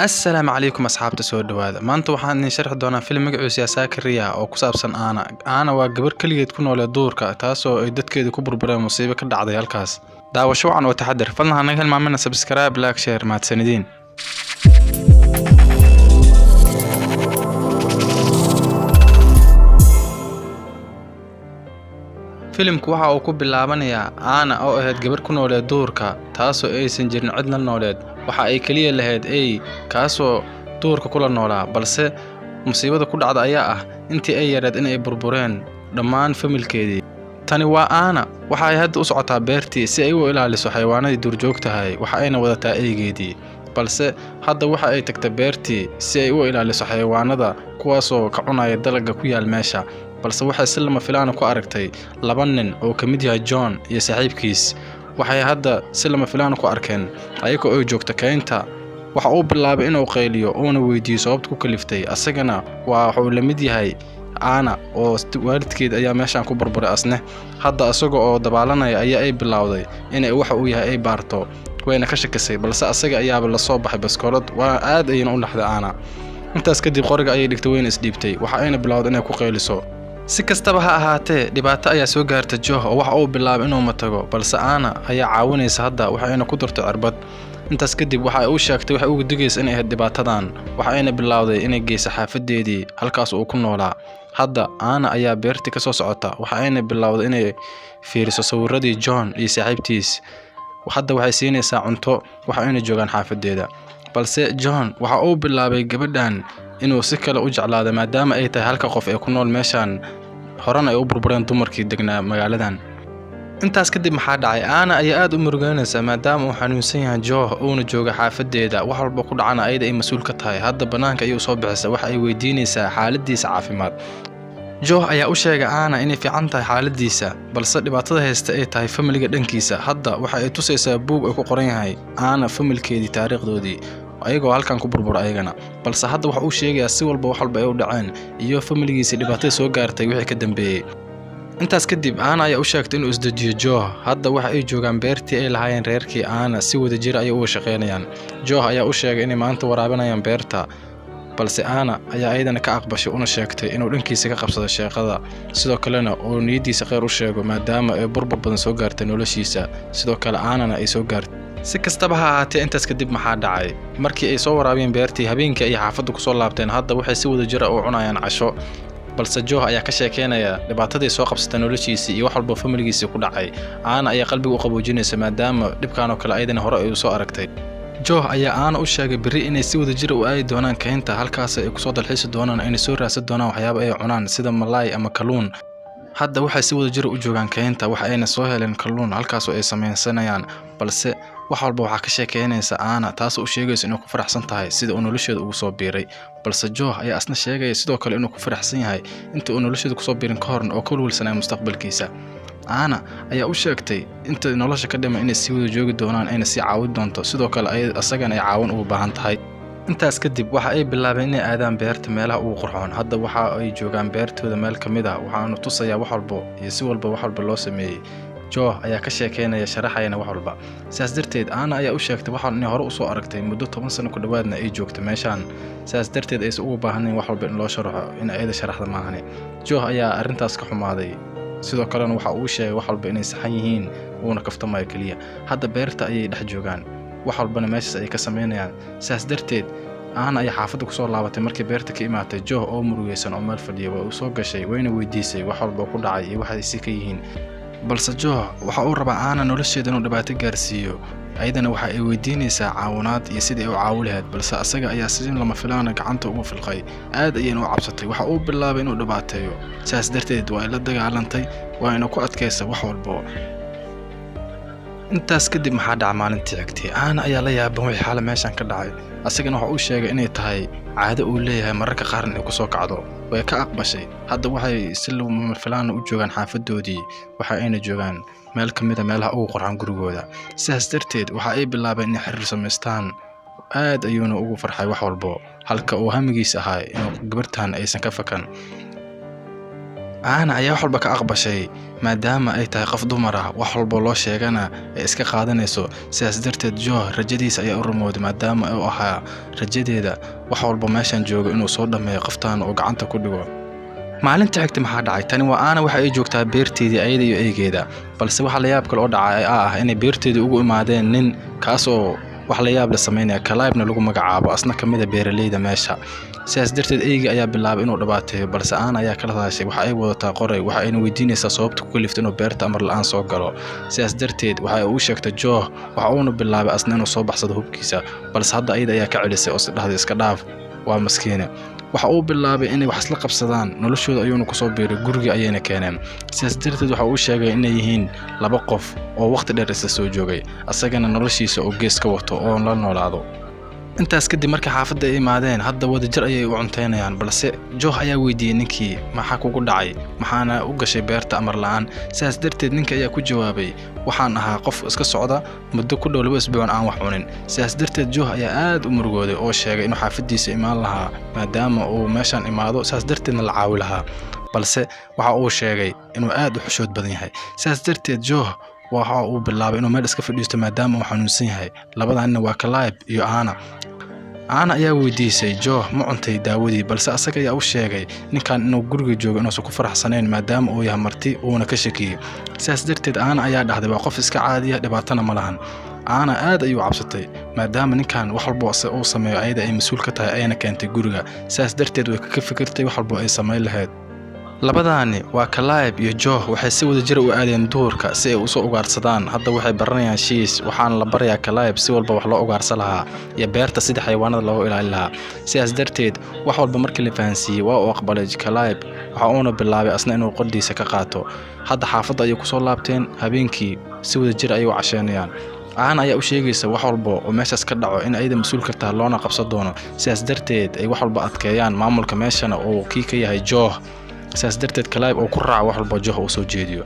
Assalaamu calaykum asxaabta, soo dhawaada. Maanta waxaan idin sharxi doonaa filim magaciisu yahay Saakaria oo ku saabsan Aana. Aana waa gabar keligeed ku noolee duurka, taasoo ay dadkeedu ku burbureen musiibo ka dhacday halkaas. Daawasho wacan oo taxadar. Fadlan ha naga hilmaamina subscribe, like, share. Mahadsanidin. Filimku waxa uu ku bilaabanayaa Aana oo ahayd gabar ku nooleed duurka, taasoo aysan jirin cid la nooleed. Waxa ay kaliya lahayd ey, kaasoo duurka kula noolaa, balse musiibada ku dhacda ayaa ah intii ay yareed in ay burbureen dhammaan familkeedii. Tani waa Aana. Waxa ay hadda u socotaa beertii si ay u ilaaliso xayawaanadii duurjoogtahay, waxa ayna wadataa eygeedii. Balse hadda waxa ay tagtay beertii si ay u ilaaliso xayawaanada, kuwaasoo ka cunaya dalagga ku yaal meesha. Balse waxay si lama filaan ku aragtay laba nin oo ka mid yahay John iyo saaxiibkiis. Waxay hadda si lama filaan ku arkeen ayagoo ay joogto keynta. Waxa uu bilaabay inuu qayliyo uuna weydiiyo sababta ku kaliftay. Asagana waa wuxuu la mid yahay Aana oo waalidkeed ayaa meeshan ku burburay asne. Hadda asaga oo dabaalanaya ayaa ay bilowday inay waxa uu yahay ay baarto, wayna ka shakisay, balse asaga ayaaba la soo baxay baskoolad. Waa aad ayayna u naxday Aana. Intaas kadib qoriga ayay dhigtay, wayna isdhiibtay. Waxa ayna bilowday inay ku qayliso. Si kastaba ha ahaatee, dhibaato ayaa soo gaarta Joh oo waxa uu bilaabay inuu matago, balse Aana ayaa caawinaysa hadda, waxa ayna ku dartay cirbad. Intaas kadib waxa ay u sheegtay waxay ugu digaysa inay ahayd dhibaatadan. Waxa ayna bilowday inay geyso xaafadeedii halkaas uu ku noolaa. Hadda Aana ayaa beertii ka soo socota, waxa ayna bilowday inay fiiriso sawirradii John iyo saaxiibtiis. Hadda waxay siinaysaa cunto, waxa ayna joogaan xaafadeeda. Balse John waxa uu bilaabay gabadhan inuu si kale u jeclaado, maadaama ay tahay halka qof ee ku nool meeshan, horena ay u burbureen dumarkii degnaa magaaladan. Intaas kadib maxaa dhacay? Aana ayaa aad u murugeynaysa maadaama uu xanuunsan yahay Joh, uuna jooga xaafadeeda. Wax walba ku dhacana ayada ay mas-uul ka tahay. Hadda bannaanka ayuu soo bixisa, waxa ay weydiinaysaa xaaladiisa caafimaad. Joh ayaa u sheegay Aana inay fiican tahay xaaladiisa, balse dhibaatada haysta ay tahay familiga dhankiisa. Hadda waxa ay tusaysaa buug ay ku qoran yahay Aana familkeedii taariikhdoodii, ayagoo halkan ku burbura ayagana. Balse hadda waxa uu sheegayaa si walba wax walba ay u dhaceen iyo familigiisii dhibaatada soo gaartay wixii ka dambeeyey. Intaas kadib Aana ayaa u sheegtay inuu isdejiyo Joh. Hadda waxa ay joogaan beertii ay lahaayeen reerkii Aana, si wadajir ayay uga shaqaynayaan. Joh ayaa u sheegay inay maanta waraabinayaan beerta, balse Aana ayaa ayadana ka aqbashay una sheegtay inuu dhankiisa ka qabsado sheekada, sidoo kalena uu niyadiisa kheyr u sheego maadaama ay burbur badan soo gaartay noloshiisa, sidoo kale Aanana ay soo gaartay. Si kastaba ha ahaatee, intaas kadib maxaa dhacay? Markii ay soo waraabiyeen beertii, habeenkii ay xaafadda kusoo laabteen. Hadda waxay si wadajir ah u cunayaan casho, balse Joh ayaa ka sheekeynaya dhibaatadii soo qabsatay noloshiisii iyo wax walba familigiisii ku dhacay. Aana ayaa qalbiga u qaboojinaysa maadaama dhibkan oo kale ayadana hore ay u soo aragtay. Joh ayaa Aana u sheegay berri inay si wadajir u aadi doonaan keynta, halkaas ay kusoo dalxiisi doonaan, ayna soo raadsan doonaan waxyaabo ay cunaan sida malaay ama kalluun. Hadda waxay si wadajir u joogaan keynta, waxa ayna soo heleen kalluun halkaasoo ay samaysanayaan. Balse wax walba waxaa ka sheekeynaysa Aana, taasoo u sheegaysa inuu ku faraxsan tahay sida uu nolosheeda ugu soo biiray. Balse Joh ayaa asna sheegaya sidoo kale inuu ku faraxsan yahay inta uu nolosheeda kusoo biirin ka horna oo ka welwelsanaya mustaqbalkiisa. Aana ayaa u sheegtay inta nolosha ka dhima inay sii wada joogi doonaan, ayna sii caawin doonto, sidoo kale asagana ay caawin ugu baahan tahay. Intaas kadib waxa ay bilaabeen inay aadaan beerta meelaha ugu qurxoon. Hadda waxa ay joogaan beertooda meel ka mid ah, waxaanu tusayaa wax walba iyo si walba wax walba loo sameeyey. Joh ayaa ka sheekeynaya, sharaxayana wax walba. Sidaas darteed Aana ayaa u sheegtay wax inay hore usoo aragtay, muddo 10 sano ku dhowaadna ay joogto meeshaan, sidaas darteed aysan ugu baahnayn wax walba in loo sharaxo, in ayada sharaxda maahane. Joh ayaa arrintaas ka xumaaday, sidoo kalena waxa uu sheegay wax walba inay saxan yihiin, uuna kaftamayo keliya. Hadda beerta ayay dhex joogaan, wax walbana meeshaas ayay ka samaynayaan. Sidaas darteed Aana ayaa xaafadda kusoo laabatay markii beerta ka imaatay. Joh oo murugaysan oo meel fadhiya waa uu soo gashay, wayna weydiisay wax walba ku dhacay iyo waxa ay si ka yihiin. Balse Joh waxa uu rabaa Aana nolosheeda inuu dhibaato gaarsiiyo, ayadana waxa ay weydiinaysaa caawinaad iyo sidii ay u caawi lahayd. Balse asaga ayaa si lama filaana gacanta ugu filqay, aad ayayna u cabsatay. Waxa uu bilaabay inuu dhibaateeyo, sidaas darteed waa ay la dagaalantay, waana ku adkaysa wax walbo. Intaas kadib maxaa dhaca? Maalintii xigtay Aana ayaa la yaaban wixii xaala meeshan ka dhacay. Asagana waxa uu sheegay inay tahay caado uu leeyahay, mararka qaarna ay kusoo kacdo. Way ka aqbashay. Hadda waxay si lama filaan u joogaan xaafadoodii, waxa ayna joogaan meel ka mid a meelaha ugu qurxan gurigooda. Sidaas darteed waxa ay bilaabeen inay xiriir samaystaan. Aad ayuuna ugu farxay wax walbo, halka uu hamigiisa ahaa inuu gabartan aysan ka fakan. Aana ayaa wax walba ka aqbashay maadaama ay tahay qof dumar ah, wax walbo loo sheegana ay iska qaadanayso. Sidaas darteed Joh rajadiisa ayaa u rumowday, maadaama uu ahaa rajadeeda wax walba meeshan joogo inuu soo dhammeeyo qoftaan oo gacanta ku dhigo. Maalinta xigta maxaa dhacay? Tani waa Aana, waxa ay joogtaa beerteedii ayada iyo eygeeda, balse waxa la yaab kale oo dhacay ah inay beerteedii ugu imaadeen nin kaas oo wax la yaab la sameynaya, Kalaybna lagu magacaabo, asna ka mid a beeraleyda meesha. Sidaas darteed eygii ayaa bilaabay inuu dhibaateeyo, balse Aana ayaa kala hadashay. Waxa ay wadataa qoray, waxa ayna weydiinaysaa sababta ku kaliftay inuu beerta amar la'aan soo galo. Sidaas darteed waxa ay u sheegtay Joh, waxa uuna bilaabay asna inuu soo baxsado hubkiisa, balse hadda ayada ayaa ka celisay oo si dhahday iska dhaaf, waa maskiine. Waxa uu bilaabay inay wax isla qabsadaan, noloshooda ayuuna kusoo biiray, guriga ayayna keeneen. Sidaas darteed waxa uu sheegay inay yihiin laba qof oo waqti dheer isla soo joogay, asagana noloshiisa oo gees ka wato oo la noolaado. Intaas kadib markii xaafadda ay imaadeen, hadda wadajir ayay u cunteynayaan, balse Joh ayaa weydiiyey ninkii, maxaa kugu dhacay, maxaana u gashay beerta amar la'aan? Sidaas darteed ninka ayaa ku jawaabay, waxaan ahaa qof iska socda muddo ku dhow 2 isbuuc aan wax cunin. Sidaas darteed Joh ayaa aad u murugooday oo sheegay inuu xaafaddiisa imaan lahaa maadaama uu meeshan imaado, sidaas darteedna la caawi lahaa, balse waxa uu sheegay inuu aad u xushood badan yahay. Sidaas darteed Joh waxa uu bilaabay inuu meel iska fadhiisto maadaama uu xanuunsan yahay. Labadanina waa Kalaib iyo Aana. Aana ayaa weydiisay Joh ma cuntay daawadii, balse asaga ayaa u sheegay ninkan inuu guriga joogo inuusan ku faraxsanayn maadaama uu yahay marti, uuna ka shakiyey. Sidaas darteed Aana ayaa dhahday waa qof iska caadiya, dhibaatana ma lahan. Aana aad ayuu cabsatay maadaama ninkan wax walbo uu sameeyo ayada ay mas-uul ka tahay, ayna keentay guriga. Sidaas darteed way ka fikirtay wax walbo ay samayn lahayd. Labadaani waa Kalaib iyo Joh, waxay si wadajir u aadeen duurka si ay usoo ugaarsadaan. Hadda waxay baranayaan shiis, waxaana la barayaa Kalaib si walba wax loo ugaarsan lahaa iyo beerta sidii xayawaanada loogu ilaalin lahaa. Sidaas darteed wax walba markii la fahansiiyey waa uu aqbalay Kalaib, waxa uuna bilaabay asna inuu qodhiisa ka qaato. Hadda xaafadda ayay kusoo laabteen, habeenkii si wadajir ayay u casheynayaan. Aana ayaa u sheegaysa wax walba oo meeshaas ka dhaco in ayada mas-uul ka tahay loona qabsan doono. Sidaas darteed ay wax walba adkeeyaan, maamulka meeshana uu kii ka yahay Joh. Sidaas darteed Kalaib uu ku raaco wax walba Joh uu soo jeediyo.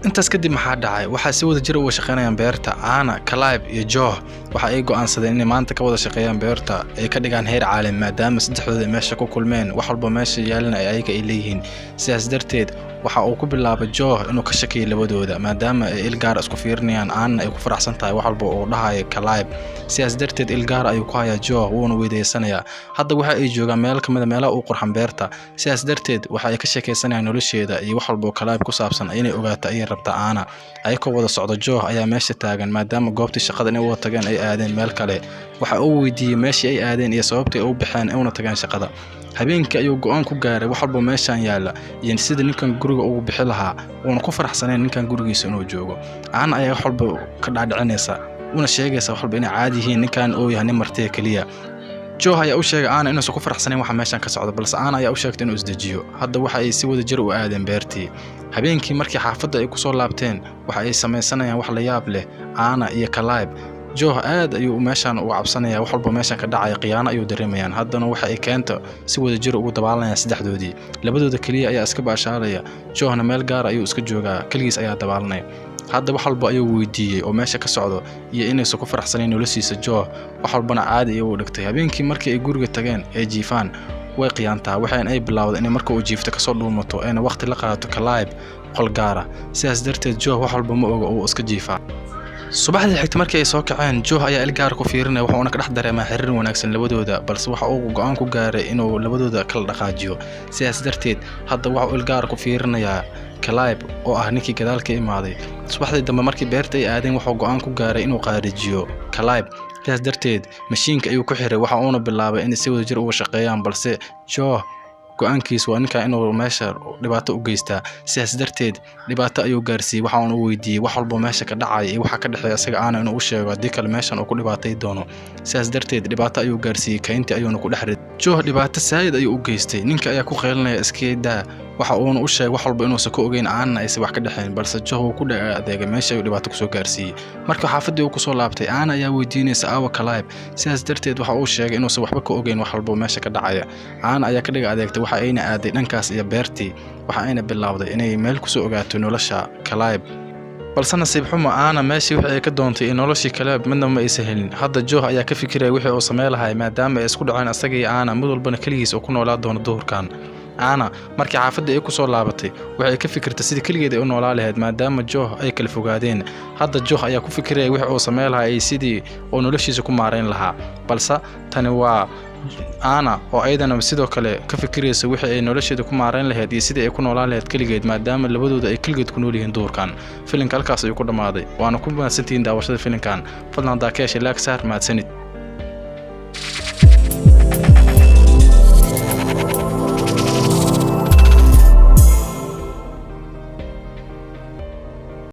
Intaas kadib maxaa dhacay? Waxaa si wada jir uga shaqeynayaan beerta Aana, Kalaib iyo Joh. Waxa ay go'aansadeen inay maanta ka wada shaqeeyaan beerta, ay ka dhigaan heer caalami, maadaama saddexdooda ay meesha ku kulmeen, wax walba meesha yaalana ay ayaga ay leeyihiin. Sidaas darteed waxa uu ku bilaabay Joh inuu ka shakiyo labadooda maadaama ay il gaar isku fiirinayaan, Aanna ay ku faraxsan tahay wax walba uu dhahayo Kalaib. Sidaas darteed il gaar ayuu ku hayaa Joh, wuuna weydiisanayaa. Hadda waxa ay joogaan meel ka mid a meelaha uu qurxan beerta. Sidaas darteed waxa ay ka sheekaysanayaan nolosheeda iyo wax walba oo Kalaib ku saabsan inay ogaato ayay rabtaa Aana. Ayakoo wada socda, Joh ayaa meesha taagan maadaama goobtii shaqada inay wada tageen ay aadeen meel kale. Waxa uu weydiiyey meeshii ay aadeen iyo sababtii ay u baxeen una tageen shaqada. Habeenkii ayuu go'aan ku gaaray wax walba meeshan yaalla iyo sida ninkan guriga ugu bixi lahaa, uuna ku faraxsanayn ninkan gurigiisa inuu joogo. Aana ayaa wax walba ka dhaadhicinaysa una sheegaysa wax walba inay caadi yihiin, ninkan uu yahay nin martiya keliya. Joh ayaa u sheegay Aana inuusan ku faraxsanayn waxa meeshan ka socda, balse Aana ayaa u sheegtay inuu isdejiyo. Hadda waxa ay si wada jir u aadeen beertii. Habeenkii markii xaafadda ay kusoo laabteen, waxa ay samaysanayaan wax la yaab leh, Aana iyo Kalaib. Joh aad ayuu meeshan uga cabsanaya, wax walba meeshan ka dhacaya khiyaano ayuu dareemayaan. Haddana waxa ay keenta si wada jir ugu dabaalanayaan saddexdoodii. Labadooda keliya ayaa iska baashaalaya, Johna meel gaar ayuu iska joogaa, keligiis ayaa dabaalanaya. Hadda wax walba ayuu weydiiyey oo meesha ka socdo iyo inaysan ku faraxsanayn noloshiisa Joh, wax walbana caadi ayuu u dhigtay. Habeenkii markii ay guriga tageen ee jiifaan, way khiyaantaa, waxayna ay bilowday inay marka uu jiifto kasoo dhuumato ayna waqti la qaadato Kalaib qol gaara. Sidaas darteed Joh wax walba ma oga, uu iska jiifaa. Subaxdii xigta markii ay soo kaceen, Joh ayaa il gaar ku fiirinaya, wuxuuna ka dhex dareemaa xiriir wanaagsan labadooda, balse waxa uu go'aan ku gaaray inuu labadooda kala dhaqaajiyo. Sidaas darteed hadda waxa uu il gaar ku fiirinayaa Kalaib oo ah ninkii gadaal ka imaaday. Subaxdii dambe markii beerta ay aadeen, wuxuu go'aan ku gaaray inuu qaarijiyo Kalaib. Sidaas darteed mashiinka ayuu ku xiray, waxa uuna bilaabay inay si wadajir uga shaqeeyaan, balse Joh go'aankiis waa ninka inuu meesha dhibaato u geystaa. Sidaas darteed dhibaato ayuu gaarsiiyey, waxa uuna u weydiiyey wax walba meesha ka dhacaya iyo waxa ka dhexeeya isaga Aana inuu u sheego, haddii kale meeshan uu ku dhibaatay doono. Sidaas darteed dhibaato ayuu gaarsiiyey, kayntii ayuuna ku dhex riday. Joh dhibaato saayid ayuu u geystay, ninka ayaa ku qaylinaya iska daa, waxa uuna u sheegay wax walba inuusan ka ogeyn, Aanna aysan wax ka dhexayn, balse Joh wuu ku adeegay, meesha ayuu dhibaato kusoo gaarsiiyey. Marka xaafaddii uu kusoo laabtay, Aana ayaa weydiinaysa aawa Kalaib. Sidaas darteed waxa uu sheegay inuusan waxba ka ogeyn wax walba meesha ka dhacaya. Aana ayaa ka dhiga adeegtay, waxa ayna aaday dhankaas iyo beertii, waxa ayna bilowday inay meel kusoo ogaato nolosha Kalaib, balse nasiib xumo Aana meeshii wixii ay ka doontay iyo noloshii Kalaib midna ma aysan helin. Hadda Joh ayaa ka fikiraya wixii uu samey lahay maadaama ay isku dhaceen asaga iyo Aana, mid walbana keligiis uu ku noolaa doono duhurkan. Ana markii xaafadda ay ku soo laabatay, waxay ka fikirtay sidii keligeed ay u noolaa lahayd, maadaama Joh ay kala fogaadeen. Hadda Joh ayaa ku fikiraya wixii uu sameyn lahaa iyo sidii uu noloshiisa ku maarayn lahaa, balse tani waa Ana oo ayadana sidoo kale ka fikiraysa wixii ay nolosheeda ku maarayn lahayd iyo sidii ay ku noolaan lahayd keligeed, maadaama labadooda ay keligeed ku nool yihiin duurkan. Filimka halkaas ayuu ku dhammaaday, waana ku mahadsantihiin daawashada filimkan. Fadlan haddaa ka heshay, like saar. Mahadsanid.